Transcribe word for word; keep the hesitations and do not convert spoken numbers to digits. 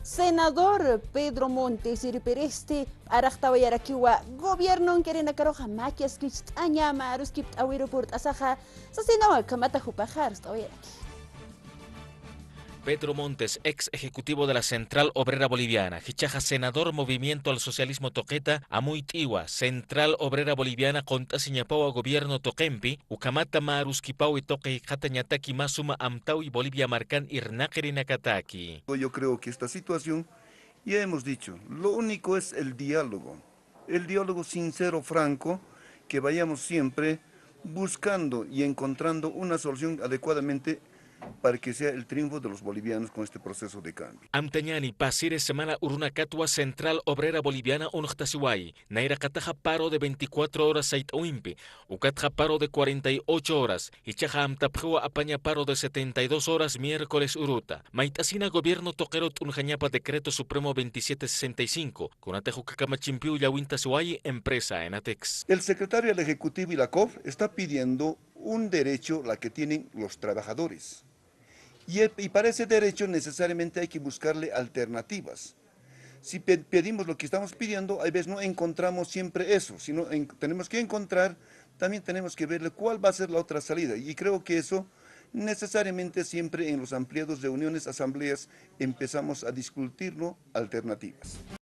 Senador Pedro Montes irpiristi p'araxtawayarakiwa gobiernon kirinakaruxa makiaskicht'aña maruskipt'awiru purt'asaxa sasinawa kamata jupaxa arst'awayaraki. Pedro Montes, ex ejecutivo de la Central Obrera Boliviana, jichaxa senador Movimiento al Socialismo tuqita, amuyt'iwa Central Obrera Boliviana qunt'asiñapawa gobierno tuqimpi, ukhamata mä aruskipawi tuqi jikxatañataki mä suma amtawi Bolivia markan irnaqirinakataki. Yo creo que esta situación, ya hemos dicho, lo único es el diálogo. El diálogo sincero, franco, que vayamos siempre buscando y encontrando una solución adecuadamente para que sea el triunfo de los bolivianos con este proceso de cambio. Amtañani, pasiri semana urunakatwa Central Obrera Boliviana uñxtasiwayi, nayraqataxa paro de veinticuatro horas sayt'awimpi, ukatxa paro de cuarenta y ocho horas, jichaxa amtapxiwa apaña paro de setenta y dos horas miércoles uruta. Mayt'asina gobierno tuqiru t'unjañapa decreto supremo veintisiete sesenta y cinco, kunatix uka kamachimpiw llawintasiwayi empresa Enatex. El secretario del Ejecutivo y la COF está pidiendo un derecho la que tienen los trabajadores. Y, el- y para ese derecho necesariamente hay que buscarle alternativas. Si pe- pedimos lo que estamos pidiendo, a veces no encontramos siempre eso, sino en- tenemos que encontrar, también tenemos que ver cuál va a ser la otra salida. Y creo que eso necesariamente siempre en los ampliados reuniones, asambleas, empezamos a discutir, ¿no?, alternativas.